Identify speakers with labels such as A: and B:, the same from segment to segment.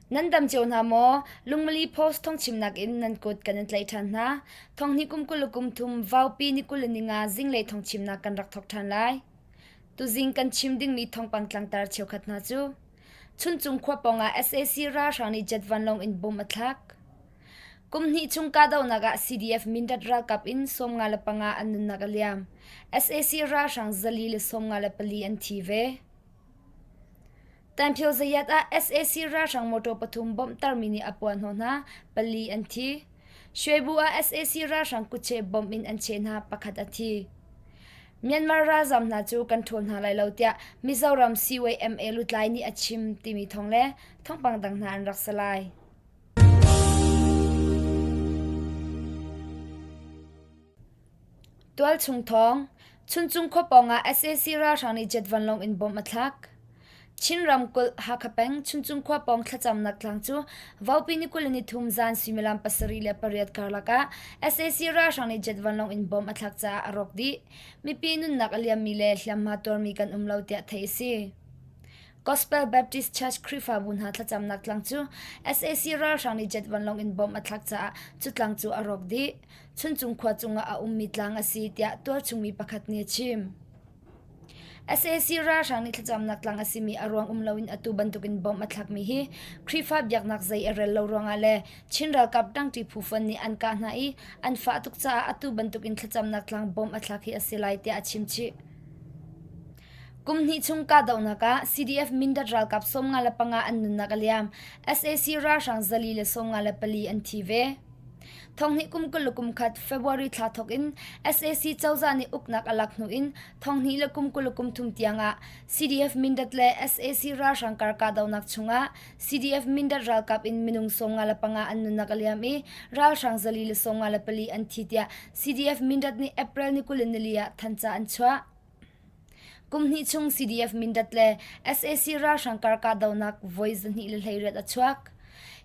A: Nan dam cio hna maw? Lungmali Post thawngchimnak in nan kut kan in tlaih ṭhan hna. Thonghnih kum 20 le kum thum Vaupi ni 25 zinglei thawngchimnak kan rak thawk ṭhan lai. Tuzing kan chim dingmi thawngpang tlangtar cheukhat hna cu Chuncung khua pawngah sac ralhrang nih jet vanlawng in bomb a thlak. Kum hnih chung kahdohnak ah CDF Mindat ralkap in 55 an nunnak a liam. Sac ralhrang 454 an thi ve. Tanphio zayat ah sac ralhrang motor pathum bawmhtermi nih a puahhnawh hna, pali an thi. Shwebu ah sac ralhrang kutcheh bomb in an cheh hna, pakhat a thi. Myanmar ralzam hna cu kan ṭhawl hna lai lo tiah Mizoram CYMA lutlai nih a chim timi thawng le thawngpang dang hna an rak si lai. Tualchung thawng, Chuncung khua pawngah sac ralhrang nih jet vanlawng in bomb a thlak. Chin ramkulh Hakha peng Chuncung khua pawng thlacamnak tlang cu Vaupi ni 23 zan suimilam 7 le 8 karlak ah sac ralhrang nih jet vanlawng in bomb a thlak caah a rawk dih. Mipi nunnak a liammi le hliamhma tuarmi kan um lo tiah theih a si. Gospel Baptist Church Khrihfabu hna thlacamnak tlang cu sac ralhrang nih jet vanlawng in bomb a thlak caah cu tlang cu a rawk dih. Chuncung khua cungah a ummi tlang a si tiah tualchungmi pakhat nih a chim. Sac ralhrang nih thlacamnak tlang a simi a ruang um loin atu bantukin bomb a thlakmi hi Khrihfa biaknak zei a rel lo ruangah le Chin ralkap ṭangṭi phu fon nih an kah hna i an fah tuk caah atu bantukin thlacamnak tlang bomb a thlak hi a si lai tiah a chim chih. Kum hnih chung kahdohnak ah CDF Mindat ralkap 55 an nunnak a liam. Sac ralhrang 454 an thi ve. Thonghnih kum 20 le kum khat February thla thawk in sac cozah nih uknak a lak hnu in thonghnih le kum 20 le kum thum tiang ah CDF Mindat le sac ralhrang kar kahdohnak chungah CDF Mindat ralkap in minung 55 an nunnak a liam i ralhrang 454 an thi tiah CDF Mindat nih April ni 24 ah thanca an chuah. Kum hnih chung CDF Mindat le sac ralhrang kar kahdohnak voi 218 a chuak.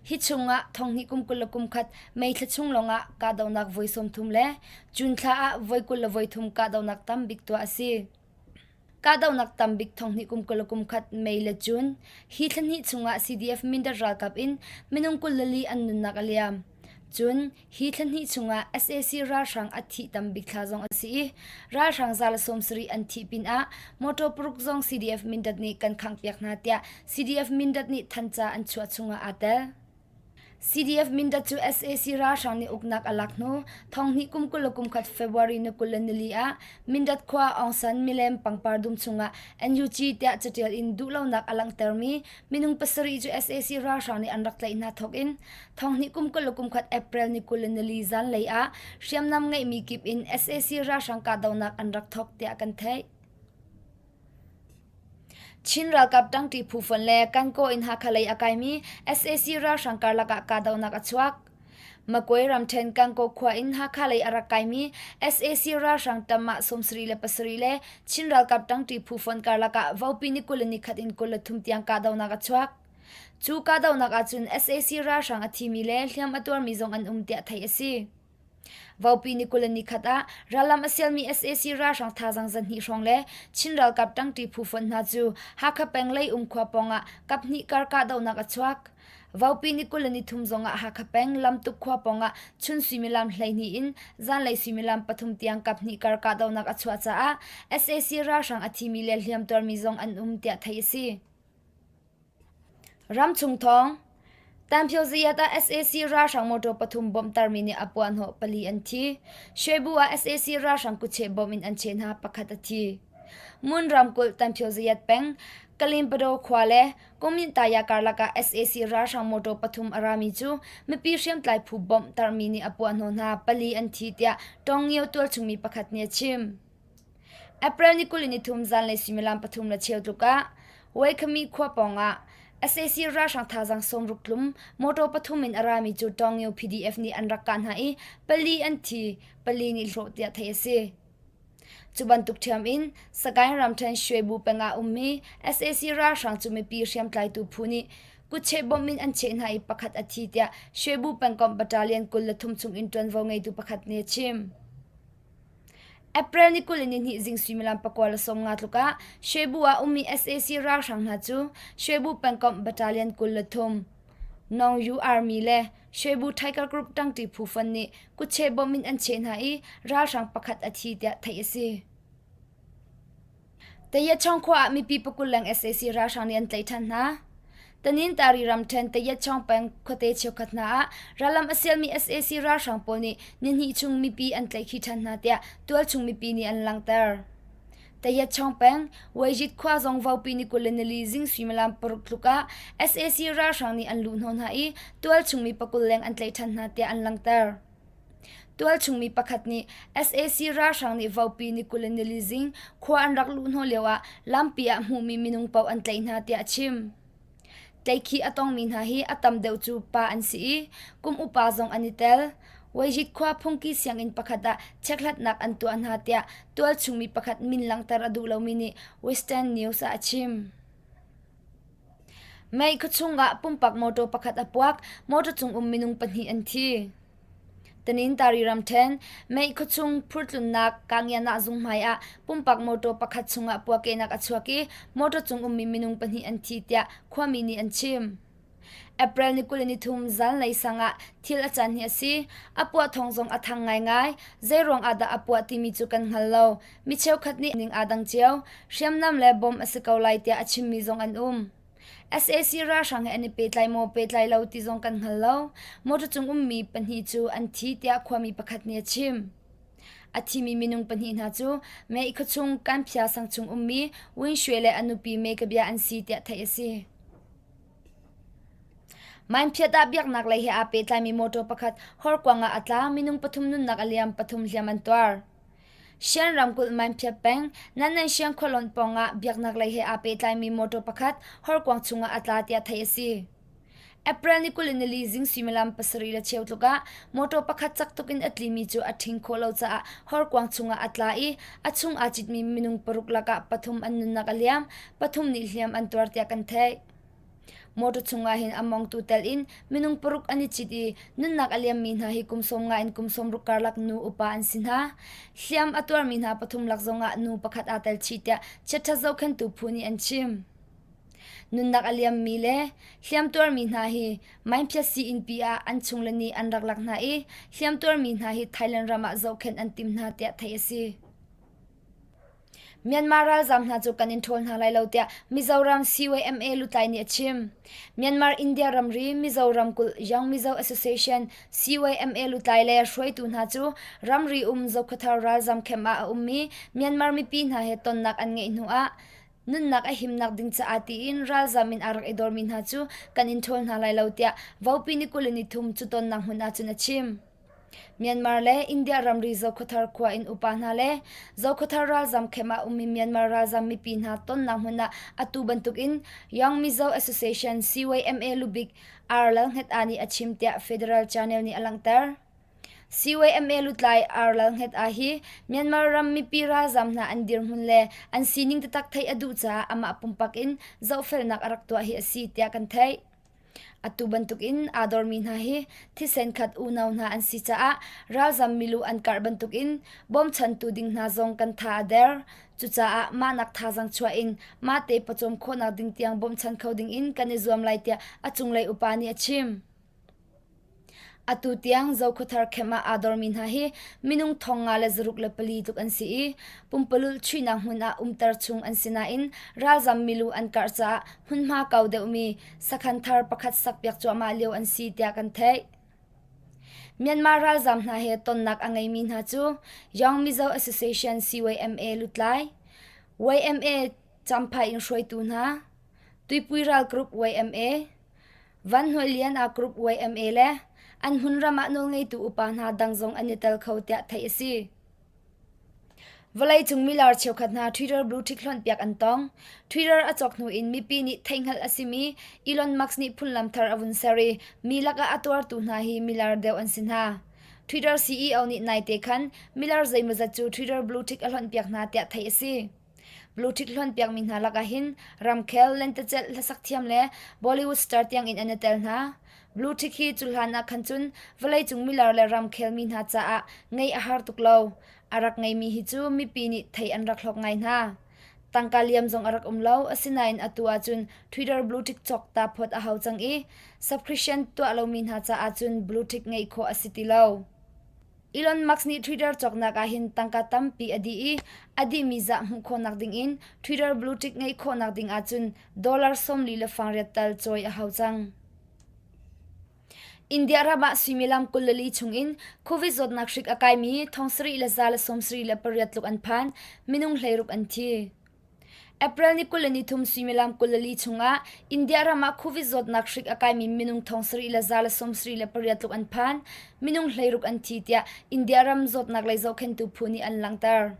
A: Hi chungah thonghnih kum 21 May thla chung lawngah kahdohnak voi 30 le June thla ah voi 23 kahdohnak tam bik tuah a si. Kahdohnak tam bik thonghnih kum 21 May le June hi thla hnih chungah CDF Mindat ralkap in minung 24 an nunnak a liam. Cun hi thla hnih chungah sac ralhrang a thih tam bik thla zong a si i ralhrang 170 an thih pinah motor paruk zong CDF Mindat nih kan khanghpiak hna tiah CDF Mindat nih thanca an chuah chungah aa tel. CDF Mindat cu sac ralhrang nih uknak a lak hnu thonghnih kum 21 February ni 24 ah Mindat khua Aung San milem pangpar dum chungah NUG tiah catial in duhlonak a langhtermi minung pasarih cu sac ralhrang nih an rak tlaih hna thawk in Thonghnih kum 20 le kum khat April ni 24 zanlei ah hriamnam ngeihmi kip in sac ralhrang kahdohnak an rak thawk tiah kan theih. Chin ralkap ṭangṭi phu fon le Kankaw in Hakha lei a kaimi sac ralhrang karlak ah kahdohnak a chuak. Makwe ramṭhen Kankaw khua in Hakha lei a rak kaimi sac ralhrang tam ah 77 le Chin ralkap ṭangṭi phu fon karlak ah Vopi ni 21 in 23 tiang kahdohnak a chuak. Cu kahdohnak ahcun sac ralhrang a thimi le hliam a tuarmi zong an um tiah theih a si. Vopi ni 21 ah rallam a sialmi sac ralhrang thazaang zahnih hrawng le Chin ralkap ṭangṭi phu fonh hna cu Hakha peng Leium khua pawngah kaphnih kar kahdohnak a chuak. Vopi ni 23 zongah Hakha peng Lamtuk khua pawngah chun suimilam 12 in zanlei suimilam pathum tiang kaphnih kar kahdohnak a chuah caah sac ralhrang a thimi le hliam tuarmi zong an um tiah theih a si. Ramchung thawng. Tanphio zayat ah sac ralhrang motor pathum bawmhtermi nih a puahhnawh pali an thi. Shwebu ah sac ralhrang kutcheh bawm in an cheh hna pakhat a thi. Mun ramkulh Tanphio zayat peng Kalimpado khua le Kumyintaya karlak ah sac ralhrang motor pathum a rami cu mipi hriamtlai phu bawmhtermi nih a puahhnawh hna pali an thi tiah Tawngngio tualchungmi pakhat nih a chim. April ni 23 zanlei suimilam pathum le cheu tluk ah Waikami khua pawngah sac ralhrang thazaang 60 tlum motor pathum in a rami cu Tawngyo PDF nih an rak kah hna i pali an thi, pali nih hlawh tiah theih a si. Cu bantuk ṭhiam in Sagaing ramṭhen Shwebu peng ah ummi sac ralhrang cu mipi hriamtlaitu phu nih kutcheh bomb in an cheh hna i pakhat a thi tiah Shwebu pengkomh battalion 23 chung in ṭuanvo ngeitu pakhat nih a chim. April ni 22 zing suimilam 9:50 tluk ah Shwebu ah ummi sac ralhrang hna cu Shwebu pengkomh battalion 23. Nong Yu Army le Shwebu Tiger Group ṭangṭi phu fon nih kutcheh bom in an cheh hna i ralhrang pakhat a thi tiah theih a si. Tayetchawng khua ah mipi pakul leng sac ralhrang nih an tlaih ṭhan hna. Tanintari ramṭhen Tayetchawng peng khuate cheukhat hna ah rallam a sialmi sac ralhrang pawl nih nihnih chung mipi an tlaihkhih ṭhan hna tiah tualchung mipi nih an langhter. Tayetchawng peng Wajit khua zong vopi ni 24 zing suimilam paruk tluk ah sac ralhrang nih an luhhnawh hna i tualchung mi pakul leng an tlaih ṭhan hna tiah an langhter. Tualchung mi pakhat nih sac ralhrang nih vopi ni 24 zing khua an rak luhhnawh lioah lampi ah hmuhmi minung paoh an tlaih hna tiah a chim. Tlaihkhih a tongmi hna hi a tam deuh cu pa an si i kum upa zong an i tel. Wajit khua phungki sianginn pakhat ah chekhlatnak an tuah hna tiah tualchung mi pakhat min langhter a duh lomi nih Western News ah a chim. Mei khuachung ah pumpak mawṭaw pakhat a puak, mawṭaw cung um minung pahnih an thi. Tanintari ramṭhen, Mei khuachung phurtlunnak Kangianah zung hmai ah pumpak mawṭaw pakhat chungah puakehnak a chuak i mawṭaw cung ummi minung pahnih an thi tiah khuami nih an chim. April ni 23 zanlei sang ah thil a can hi a si. A puah thawng zong a thang ngaingai. Zeiruang ah dah a puah timi cu kan hngal lo. Mi cheukhat nih ning aa dang cio. Hriamnam le bom a si ko lai tiah a chimmi zong an um. Sac ralhrang he an i pehtlai maw pehtlai lo ti zong kan hngal lo. Motor cung ummi pahnih cu an thi tiah khuami pakhat nih a chim. A thimi minung pahnih hna cu Mei khuachung Kanphia sang chung ummi Win Shwe le a nupi May Kabia an si tiah theih a si. Mainphiat ah biaknak lei he aa pehtlaimi mawṭaw pakhat horkuang ah a tla, minung pathum nunnak a liam, pathum hliam an tuar. Shan ramkulh Mainphiat peng, Nannansiang khualawnh pawngah biaknak lei he aa pehtlaimi mawṭaw pakhat horkuang chungah a tla tiah theih a si. April ni 24 zing suimilam 7:15 tluk ah mawṭaw pakhat cak tuk in a tlimi cu a ṭhing khawh lo caah horkuang chungah a tla i a chung aa citmi minung paruk lakah pathum an nunnak a liam, pathum nih hliam an tuar tiah kan theih. Motor chungah hin a mongtu tel in minung paruk an i cit i nunnak a liammi hna hi kum 50 in kum 60 karlak nu upa an si hna. Hliam a tuarmi hna pathum lak zongah nu pakhat aa tel chih tiah chiaṭhat zohkhenhtu phu nih an chim. Nunnak a liammi le hliam tuarmi hna hi Mainphiat sii-innpi ah an chungle nih an rak lak hna i hliam tuarmi hna hi Thailand ram ah zohkhenh an tim hna tiah theih a si. Myanmar ralzaam hna cu kan in ṭhawl hna lai lo tiah Mizoram CYMA lutlai nih a chim. Myanmar India ramri Mizo ramkulh Young Mizo Association CYMA lutlai le hruaitu hna cu ramri um Zokhawthar ralzaam camp ah a ummi Myanmar mipi hna he tonnak an ngeih hnu ah nunnak a himnak ding caah tiin ralzaam in aa rak i dormi hna cu kan in ṭhawl hna lai lo tiah Vopi ni 23 cu tonnak hmun ah cun a chim. Myanmar le India ramri Zokhawthar khua in upa hna le Zokhawthar ralzam camp ah ummi Myanmar ralzam mipi hna tonnak hmun ah atu bantukin Young Mizo Association CYMA lubik R. Lalhnget A nih a chim tiah Federal Channel nih a langhter. CYMA lutlai R. Lalhnget A hi Myanmar ram mipi ralzam hna an dirhmun le an sining taktak theih a duh caah amah pumpak in zohfelnak a rak tuah hi a si tiah kan theih. Atu bantukin aa dormi hna hi thisen khat unau hna an si caah ralzam milu an karh bantukin bawmchantu ding hna zong kan tha a der. Cucaah mahnak thazaang chuah in mahte pawcawm khawhnak ding tiang bawmchan kho dingin kan i zuam lai tiah a cunglei upa nih a chim. Atu tiang Zokhawthar camp ah aa dormi hna hi minung 564 tluk an si i pumpalulh chuihnak hmun ah umter chung an si nain ralzam milu an karh caah hmunhma kau deuhmi sakhan thar pakhat sakpiak cuahmah lio an si tiah kan theih. Myanmar ralzam hna he tonnak a ngeimi hna cu Young Mizo Association CYMA lutlai, YMA Champhai in hruaitu hna, Tuipui Ral Group YMA, Van Hnuai Lian ah Group YMA le an hmunram ah nawlngeitu upa hna dang zong an i tel kho tiah theih a si. Vawleicung milar cheukhat hna Twitter blue tick hlonhpiak an tong. Twitter a cawk hnu in mipi nih theihhngalh a simi Elon Musk nih phunlam thar a vun ser i mi lakah a tuartu hna hi milar deuh an si hna. Twitter CEO nih naite khan milar zeimawzat cu Twitter blue tick a hlonhpiak hna tiah theih a si. Bluetooth hlonhpiakmi hna lakah hin ramkhel, lentecelh, hlasak thiam le Bollywood star tiangin an i tel hna. Bluetooth hi cu hlan ah khan cun vawleicung milar le ramkhel mi hna caah ngeih a har tuk lo. A rak ngeimi hi cu mipi nih thei an rak hlawk ngai hna. Tangka liam zong a rak um lo. Asinain atu ahcun Twitter blue tick cawk ta phawt a hau cang i subscription tuah lomi hna caah cun blue tick ngeih khawh a si ti lo. Elon Musk nih Twitter cawknak ah hin tangka tampi a dih i a dihmi zah hmuh khawhnak dingin Twitter blue tick ngeih khawhnak ding ahcun dollar 40 le fangriat tal cawi a hau cang. India ram ah suimilam 24 chungin COVID zawtnak hrik a kaimi thong sarih le za le 78 tluk an phan, minung 16 an thi. April ni 23 suimilam 24 chungah India ram ah COVID zawtnak hrik a kaimi minung thong sarih le za le 78 tluk an phan, minung 16 an thi tiah India ram zawtnak lei zohkhenhtu phu nih an langhter.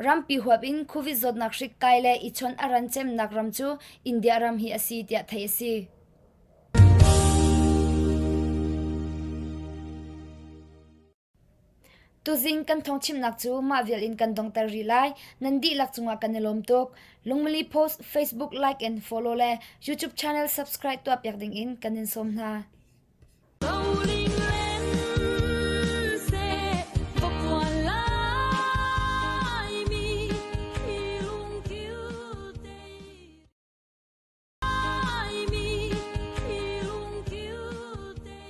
A: Rampi huap in COVID zawtnak hrik kai le i chawnh a ran cemnak ram cu India ram hi a si tiah theih a si. Tuzing kan thawngchimnak cu mah vial in kan donghter rih lai. Nan dihlak cungah kan i lawm tuk. Lungmili Post Facebook like and follow le YouTube channel subscribe tuahpiak ding in kan in sawm hna.